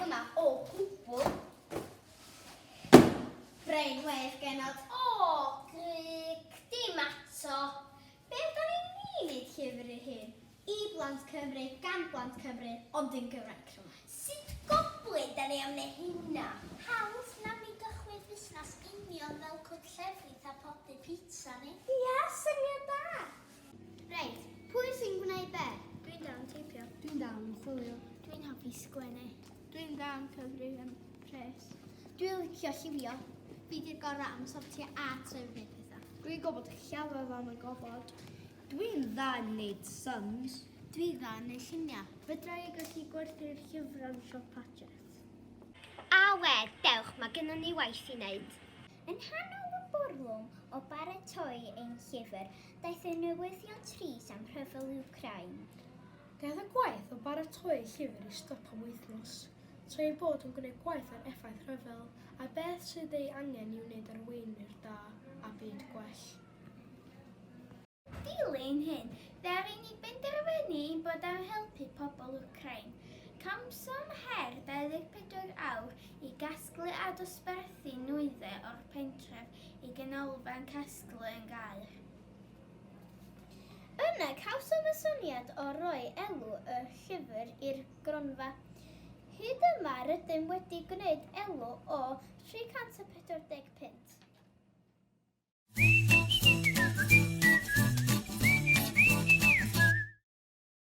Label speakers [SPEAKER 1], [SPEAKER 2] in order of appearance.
[SPEAKER 1] yma o gwbl. Brainwave genod. O, gryg, dim ato. Be da ni'n ni wneud llyfr i hyn? I blant Cymru, gan blant Cymru, ond yn Gymraeg tro 'ma. Sut goblyn da ni am wneud hynna?
[SPEAKER 2] Hawdd, nawn ni gychwyn busnas union fel Cwt Llefrith a Popty Pizza ni.
[SPEAKER 1] Ia, syniad da! Reit, pwy sy'n gwneud be?
[SPEAKER 3] Dwi'n dda yn teipio.
[SPEAKER 4] Dwi'n dda yn chwilio.
[SPEAKER 3] Dwi'n hoffi sgwennu.
[SPEAKER 4] Dwi'n dda yn cyfri am pres.
[SPEAKER 1] Dwi'n licio lliwio. Fi di'r gorau am sortio a trefnu pethau.
[SPEAKER 4] Dwi'n gwybod llawer am y gofod. Dwi'n dda yn neud sums.
[SPEAKER 1] Dwi dda yn neud lluniau.
[SPEAKER 3] Fedra i gallu gwerthu'r llyfrau yn siop Patches?
[SPEAKER 1] Awe, dewch, mae gynnon ni waith i wneud. Yn nghanol y bwrlwm o baratoi ein llyfr, daeth y newyddion trist am rhyfel Wcráin.
[SPEAKER 4] Daeth y gwaith o baratoi llyfr i stop am wythnos, tra ein bod yn gwneud gwaith ar effaith rhyfel a beth sydd ei angen i wneud arweinwyr da a byd gwell.
[SPEAKER 3] Dilyn hyn, ddaru ni benderfynu ein bod am helpu pobl Wcráin. Cawsom her 24 awr i gasglu a dosbarthu nwyddau o'r pentref i ganolfan casglu yn Gaer.
[SPEAKER 1] Yna cawsom y syniad o roi elw y llyfr i'r gronfa. Hyd yma rydym wedi gwneud elw o 340 punt.